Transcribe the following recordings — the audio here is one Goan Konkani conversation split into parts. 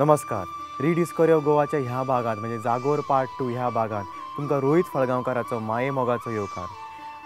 नमस्कार. रिडिस्कवरी ऑफ गोवाच्या ह्या भागांत म्हणजे जागोर पार्ट 2 ह्या भागांत तुमकां रोहित फळगांवकाराचो माये मोगाचो येवकार.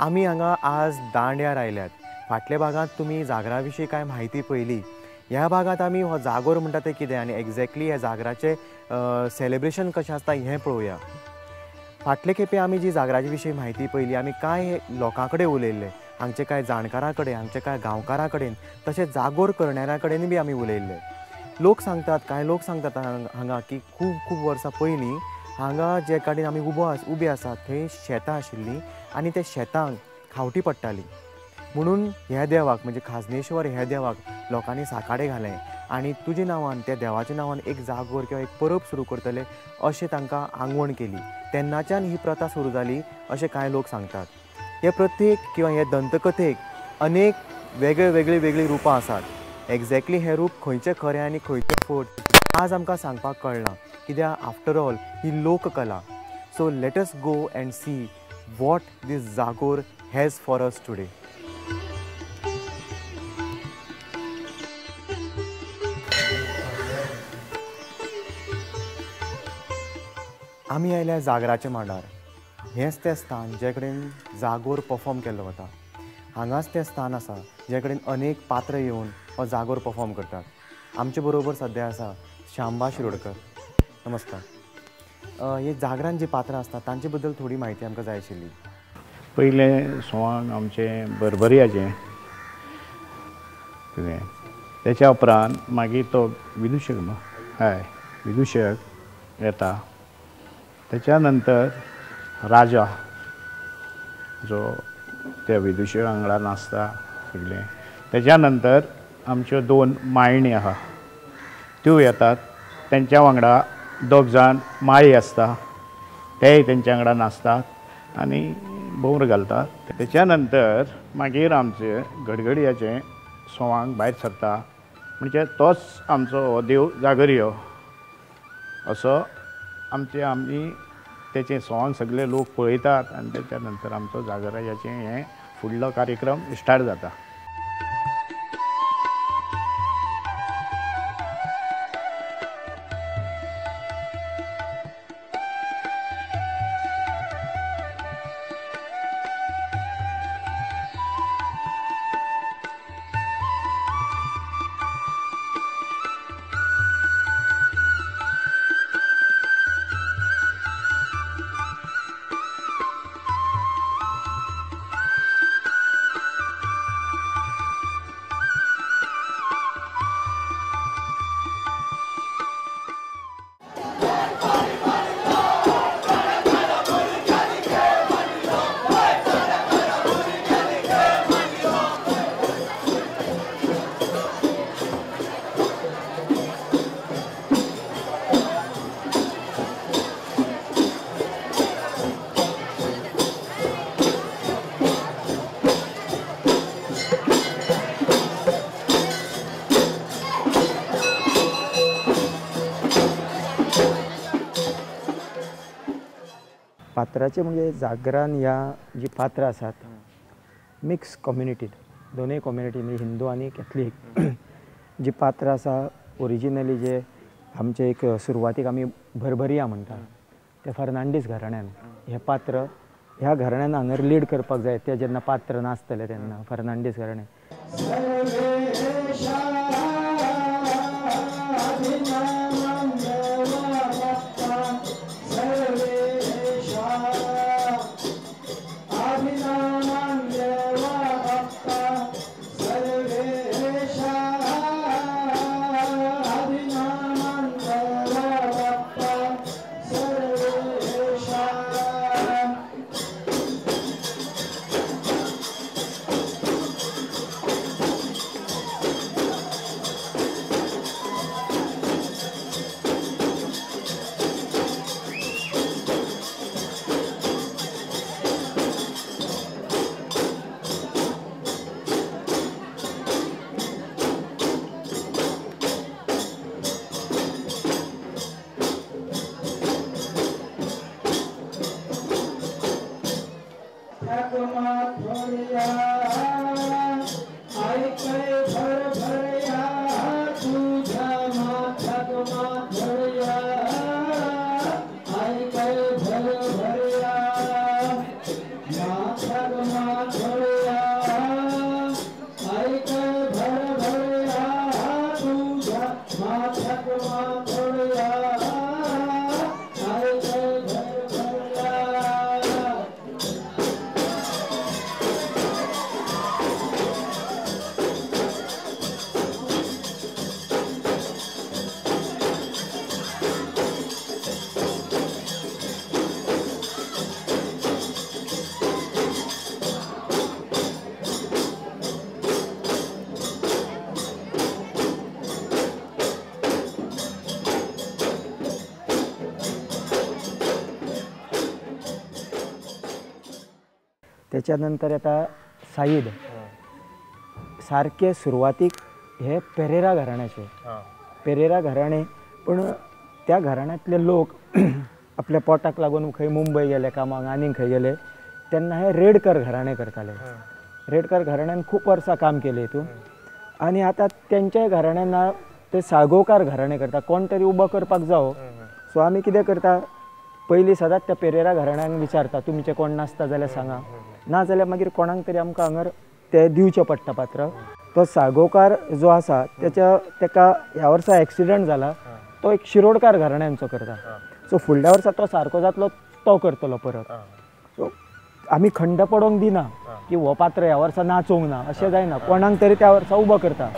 आमी हांगा आज दांड्यार आयल्यात. फाटल्या भागांत तुमी जागरा विशीं कांय म्हायती पळयली. ह्या भागांत आमी हो जागोर म्हणटा तें कितें आनी एग्जॅक्टली ह्या जागराचें सेलिब्रेशन कशें आसता हें पळोवया. फाटले खेपे आमी जी जागराचे विशीं म्हायती पळयली, आमी कांय लोकां कडेन उलयल्ले, हांगचे कांय जाणकारां कडेन, हांगचे कांय गांवकारां कडेन, तशेंच जागोर करणाऱ्यां कडेन बी आमी उलयल्ले. लोक सांगतात, कांय लोक सांगतात हांगा की खूब खूब वर्सां पयलीं हांगा जे कडेन आमी उबे आसात थंय शेतां आशिल्लीं आनी त्या शेतांक खावटी पडटाली. म्हणून ह्या देवाक म्हणजे खाजनेश्वर ह्या देवाक लोकांनी साकाडे घालें आनी तुजे नांवान, त्या देवाच्या नांवान एक जागोर किंवा एक परब सुरू करतले अशें तांकां आंगवण केली. तेन्नाच्यान ही प्रथा सुरू जाली अशें कांय लोक सांगतात. हे प्रथेक किंवा हे दंतकथेक अनेक वेगळे वेगळी वेगळीं रुपां आसात. एग्जॅक्टली हें रूप खंयचें खरें आनी खंयचें फट आज आमकां सांगपाक कळना, कित्याक आफ्टर ऑल ही लोककला. So let us go and see what this Jagor has for us today. आमी आयल्या जागराच्या मांडार. हेंच तें स्थान जे कडेन जागोर परफॉर्म केल्लो वता. हांगाच तें स्थान आसा जे कडेन अनेक पात्र येवन हो जागोर परफॉर्म करतात. आमचे बरोबर सद्या आसा शांबा शिरोडकर. नमस्कार. हे जागरान जी पात्रां आसता तांचे बद्दल थोडी म्हायती आमकां जाय आशिल्ली. पयलें सवंग आमचें बरबरयाचें कितें, तेच्या उपरांत मागीर तो विदुशक न्हू, हय विदुशक येता. तेच्या नंतर राजा जो त्या विदुशक वांगडा नाचता सगळें. तेच्या नंतर आमच्यो दोन मायणी आहा त्यो येतात, तेंच्या वांगडा दोग जाण माळी आसता तेय तेंच्या वांगडा नाचतात आनी भोंवर घालतात. तेच्या नंतर मागीर आमचें गडगडयाचें सवंग भायर सरता, म्हणजे तोच आमचो हो देव जागरयो असो आमचे आमी तेचें सवंग सगळे लोक पळयतात आनी तेच्या नंतर आमचो जागराचें हें फुडलो कार्यक्रम स्टार्ट जाता. पात्राचे म्हणजे जागरान ह्या जी पात्रां आसात मिक्स कम्युनिटीत, दोनूय कम्युनिटी म्हणजे हिंदू आनी कॅथलीक जी पात्रां आसा ओरिजिनली जे आमचे एक सुरवातीक आमी भरभरिया म्हणटा ते फर्नांडीस घराण्यान हें पात्र ह्या घराण्यान हांगर लीड करपाक जाय. ते जेन्ना पात्र नाचतले तेन्ना फर्नांडीस घराणें भर भरया तुझ्या माथ्यात. त्याच्या नंतर येता साईद. सारके सुरवातीक हे पेरेरा घराण्याचे, पेरेरा घराणे, पूण त्या घराण्यांतले लोक आपल्या पोटाक लागून खंय मुंबय गेले कामाक आनीक खंय गेले तेन्ना हे रेडकर घराणे करताले. रेडकर घराण्यान खूब वर्सां काम केलें हितून आनी आतां तेंच्याय घराण्यान ते साळगांवकार घराणे करता, कोण तरी उबो करपाक जावो. सो आमी कितें करता, पयलीं सदांच त्या पेरेरा घराण्यांक विचारता तुमचें कोण नासता जाल्यार सांगा, ना जाल्यार मागीर कोणाक तरी आमकां हांगर ते दिवचें पडटा पात्र. तो साळगांवकार जो आसा तेच्या तेका ह्या वर्सा एक्सिडंट जाला, तो एक शिरोडकार घराण्यांचो करता. सो फुडल्या वर्सा तो सारको जातलो तो करतलो परत. सो आमी खंड पडोवंक दिना की हो पात्र ह्या वर्सा नाचोवंक ना अशें जायना, कोणाक तरी त्या वर्सा उबो करता.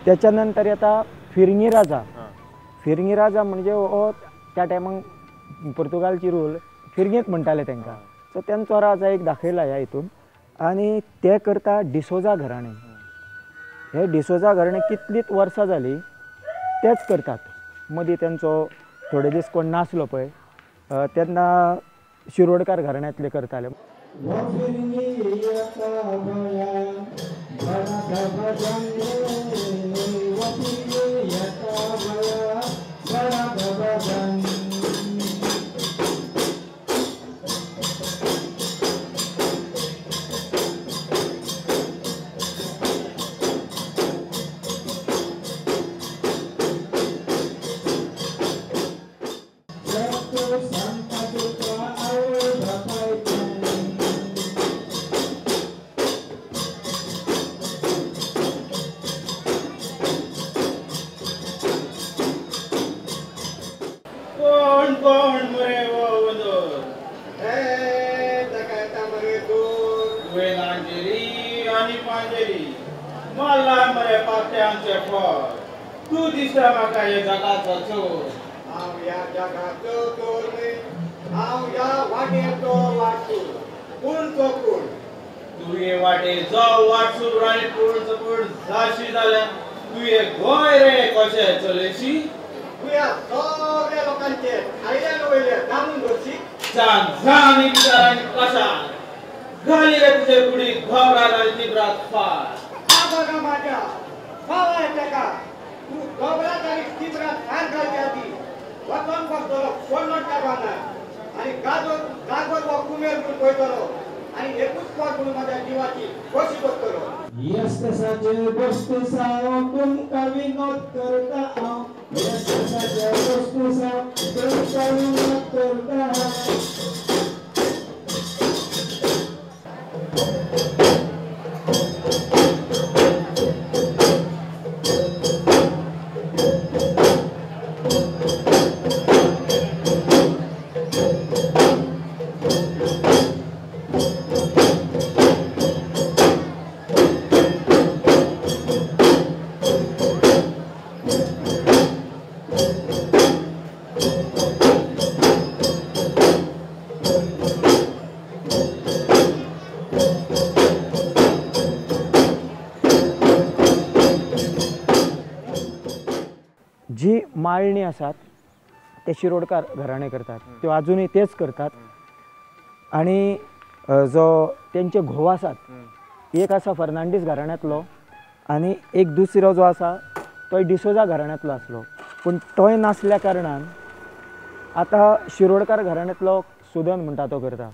त्याच्या नंतर येता फिरंगी राजा. फिरंगी राजा म्हणजे हो त्या टायमाक पुर्तुगालची रूल फिरंगीच म्हणटाले तांकां. सो तेंचो राजा एक दाखयला ह्या हितून आनी ते करता डिसोजा घराणें. हे डिसोजा घराणें कितलींच वर्सां जालीं तेच करतात. मदीं तेंचो थोडे दीस कोण नासलो पळय तेन्ना शिरोडकार घराण्यांतले करताले. जी माळणी आसात ते शिरोडकार घराणे करतात, त्यो अजुनूय तेच करतात. आनी जो तेंचे घोव आसात, एक आसा फर्नांडीस घराण्यांतलो आनी एक दुसरो जो आसा तो डिसोजा घराण्यांतलो आसलो. पूण तोय नासल्या कारणान आतां शिरोडकार घराण्यांतलो सुदन म्हणटा तो करता.